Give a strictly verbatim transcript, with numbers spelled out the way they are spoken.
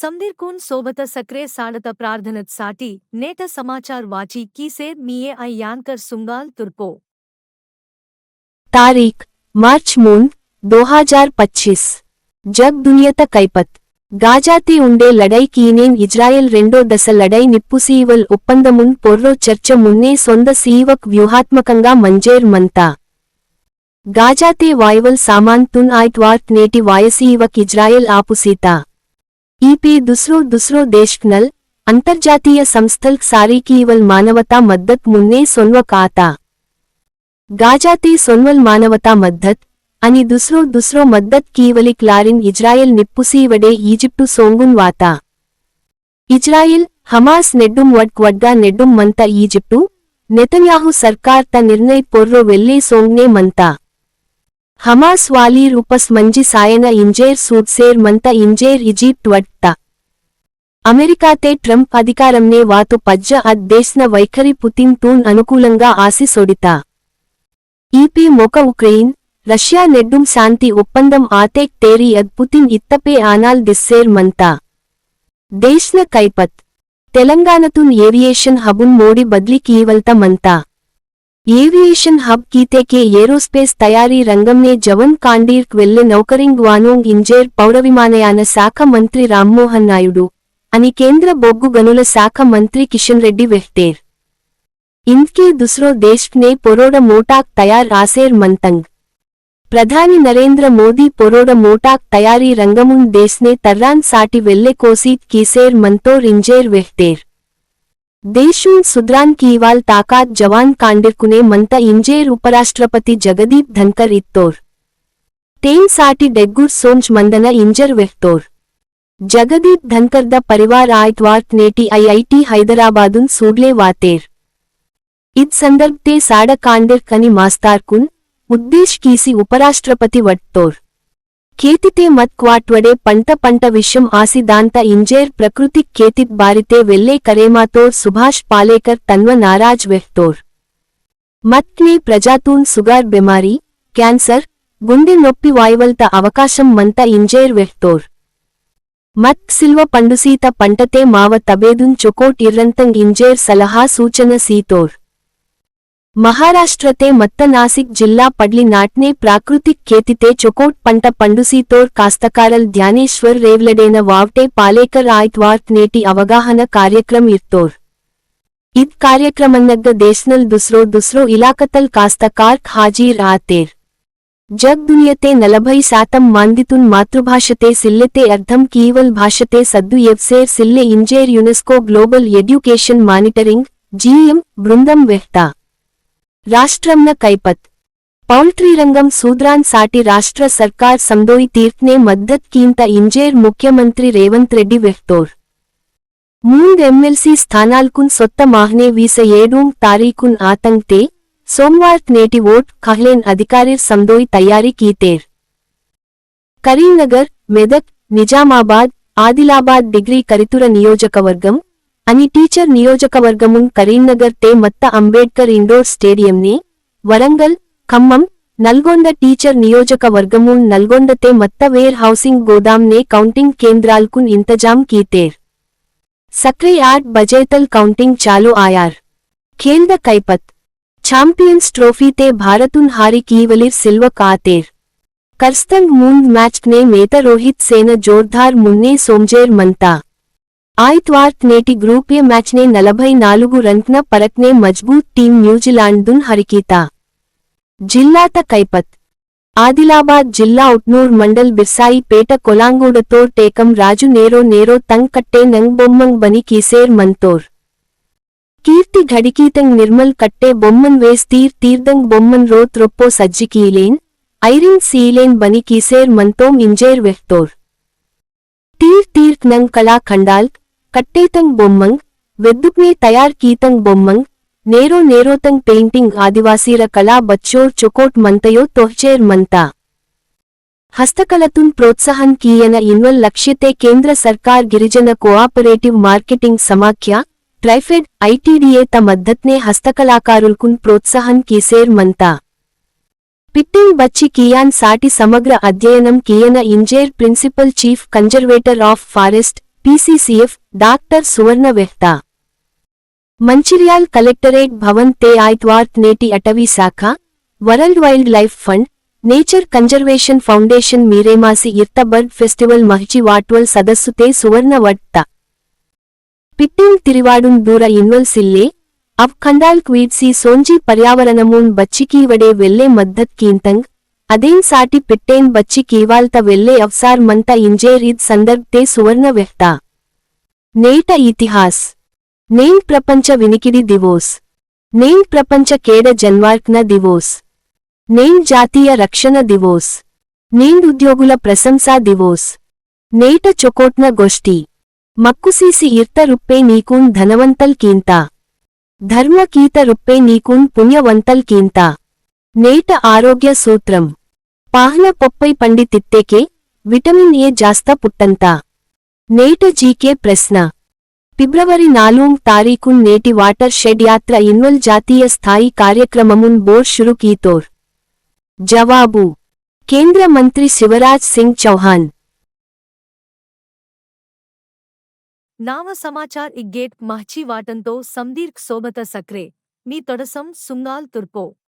समदिरकुन सोबत सक्रे साड़त प्रार्थनत साटी, नेट समाचार वाची कीसेर मीये अय्यांकर सुंगाल तुर्पो। तारीख, मार्च मूंद, दो हजार पच्चीस। जग दुनियत कैपत। गाजाते उंडे लड़ाई कीनेन इजरायल रेंडो दस लड़ाई निप्पुसीवल ओप्पंदमुन पोर्रो चर्च मुन्ने सोंद सीवक व्यूहात्मकंगा मंजेर मंता। गाजाते वायवल सामान तुन आयतवार्त नेटी वायसीवक इजरायल आपुसीता। ईपे दुसरो दुसरो देशकनल, अंतर्जातीय संस्थल सारी कीवल मानवता मद्दत मुन्ने सोनवक आता। गाजाते सोनवल मानवता मद्दत, अनि दुसरो दुसरो मद्दत कीवलिक लारिन इजरायल निप्पुसीवडे ईजिप्टु सोंगुन वाता। इजरायल, हमास नेड्डुम वड्क वड्गा नेड्डुम मंता ईजिप्टु, नेतन्याहु सरकार ता निर्णय पोर्रो वेल्ले सोंगने मंता। हमास वालीर उपस मंजी सायना इंजेर सूडसेर मंता इंजेर इजिप्ट वड्ता। अमेरिकाते ट्रंप अधिकारमने वातु पज्ज अद देशना वैखरी पुतिन तून अनुकूलंगा आसी सोडिता। ईपी मोका उक्रेन, रशिया नेड्डुम शांति ओप्पंदम आतेक तेरी अद पुतिन इत्तपे आनाल दिस्सेर मंता। देशना कैपत। तेलंगाणतुन aviation hubउन मोडी बदली कीवलता मंता। Aviation hub कीतेके aerospace तयारी रंगमने जवन कांडीर्क वेल्ले नौकरिंग वानोंग इंजेर पौरविमानयान शाखा मंत्री राममोहन नायुडु, अनि केंद्र बोग्गु गनुल शाखा मंत्री किशन रेड्डी वेहतेर। इंदके दुसरो देशकने पोरोड मोटाक तयार आसेर मंतंग। प्रधानी नरेंद्र मोदी पोरोड मोटाक तयारी रंगमुन देशने तर्रान साटी वेल्ले कोसीत कीसेर मंतोर इंजेर वेहतेर। देशुन सुद्रान कीवाल ताकात जवान कांडिरकुने मंता इंजेर उपराष्ट्रपति जगदीप धनकर इत्तोर। तेन साटी डेग्गुर सोंच मंदना इंजेर वेहतोर। जगदीप धनकर द परिवार आयतवार्त नेटी आईआईटी हैदराबादुन सूडले वातेर। इद संदर्भ ते साडा कांडेर कनी मास्तारकुन उद्देश कीसी उपराष्ट्रपति वट्टोर। खेतिते मत क्वाटवडे पंट पंट विषम आसी दांता इंजेर प्रकृतिक खेतित बारिते वेल्ले करेमातोर सुभाष पालेकर तन्व नाराज वेहतोर। मत्ने प्रजातून सुगार बेमारी, कैंसर, गुंडे नोप्पी वायवलता अवकाशम मंता इंजेर वेहतोर। मत सिल्व पंडुसीत पंटते माव तबेदुन चोकोट इर्रंतंग इंजेर सलहा सूचन सीतोर। महाराष्ट्रते मत्त नासिक जिल्ला पडली नाटने प्राकृतिक खेतिते चोकोट पंट पंडुसीतोर कास्तकारल ध्यानेश्वर रेवलडेन वावटे पालेकर आयतवार्त नेटी अवगाहन कार्यक्रम इर्तोर। इद कार्यक्रमन्नग्ग देशनल दुसरो दुसरो इलाकतल कास्तकारक हाजीर आतेर। जग दुनियते नलभई शातम मांदितुन मातृभाषते सिल्लेते अर्थम कीवल भाषते सद्दु एवसेर सिल्ले इंजेर UNESCO Global Education Monitoring, GM, बृंदम वेहता। राष्ट्रमन कैपत। पौल्ट्री रंगम सूद्रान साटी राष्ट्र सरकार समदोई तीर्कने मद्दत कींता इंजेर मुख्यमंत्री रेवंत रेड्डी वेहतोर। मूंद एमएलसी स्थानालकुन सोत्त माहने वीस एडूंग तारीकुन आतंगते, सोमवार नेटी वोट खहलेन अधिकारीर समदोई तैयारी कीतेर। करीमनगर, मेदक, निजामाबाद, आदिलाबाद डिग्री करितुर नियोजकवर्गम, अनि टीचर नियोजकवर्गमुन करीमनगर ते मत्त अंबेडकर इंडोर स्टेडियम ने, वरंगल, खम्मम, नलगोंड टीचर नियोजकवर्गमुन नलगोंड ते मत्त वेयर हाउसिंग गोदाम ने काउंटिंग केंद्रालकुन इंतजाम कीतेर। सक्रे आठ बजेतल काउंटिंग चालू आयार। खेल द कैपत। चैंपियंस ट्रॉफी ते भारतुन हारी कीवलिर सिल्व कातेर। करस्तंग मूंद मैच ने मेता रोहित सेन जोरदार मुन्ने सोमजेर मंता। आयतवार्त नेटी ग्रुप ए मैच ने नलभई नालुगु रंकन परकने मजबूत टीम न्यूजीलैंड दुन हरिकीता। जिल्लात कैपत। आदिलाबाद जिल्ला उटनूर मंडल बिरसाई पेट कोलांगूडतोर टेकम राजु नेरो नेरो तंग कट्टे नंग बोम्मंग बनी कीसेर मंतोर। कीर्ति घड़िकीतंग निर्मल कट्टे बोम्मन वेस तीर तीरदंग बोम्मन रोत रोप्पो सज्जिकीलेन, आयरिंग सीलेन बनी कीसेर मंतोम इंजेर वेहतोर। तीर तीर्क नंग कला खंडाल, कट्टेतंग बोम्मंग, वेद्दुकने तयार कीतंग बोम्मंग, नेरो नेरोतंग पेंटिंग आदिवासीर कला बच्चोर चोकोट मंतयो तोहचेर मंता। हस्तकलतुन प्रोत्साहन कीयन इन्वल लक्ष्यते केंद्र सरकार गिरिजन कोआपरेटिव मार्केटिंग समाख्या, ट्राइफेड, आईटीडीए त मद्दतने हस्तकलाकारुलकुन प्रोत्साहन कीसेर मंता। पिट्टिंग बच्ची कियान साटी समग्र अध्ययनम कियन इंजेर principal chief conservator of forest, PCCF, doctor Suvarna वेहता। मंचिरियाल कलेक्टरेट भवन ते आइतवार्त नेटी अटवी शाखा, world wild life fund, nature conservation foundation मीरेमासी इर्ता बर्ड फेस्टिवल महची वाटवल सदस्सु ते सुवर्ण वट्टा। पिट्टेन तिरिवाडुन दूर इन्वल सिल्ले, अव खंडाल क्वीडसी सोंजी पर्यावरणमून बच्ची कीवडे वेल्ले मद्दत कींतंग, अदेन साटी पिट्टेन बच्ची कीवालता वेल्ले अवसार मंता इंजेर इद संदर्भ ते सुवर्ण वेहता। नेट इतिहास। नेंड प्रपंच विनिकिडी दिवोस। नेंड प्रपंच केड जन्वार्कन दिवोस। नेंड जातीय रक्षण दिवोस। नेंड उद्योगुल प्रशंसा दिवोस। नेट चोकोटन गोष्टी। मक्कुसीसी इर्त रुप्पे नीकून धनवंतल कींता। धर्म कीत रुप्पे नीकून पुण्यवंतल कींता। नेट आरोग्य सूत्रम। पाहन पोप्पै पंडी तित्तेके, विटामिन ए जास्त पुट्टंता। नेट जीके प्रश्न। फिब्रवरी नालूंग तारीखुन नेटी वाटर शेड यात्रा इन्वल जातीय स्थायी कार्यक्रममुन बोर शुरू कीतोर। जवाबु। केंद्र मंत्री शिवराज सिंग चौहान। नाव समाचार इग्गेट महची वाटंतो समदीर्क सोबत सक्रे, मी तोडसम सुंगाल तुर्पो।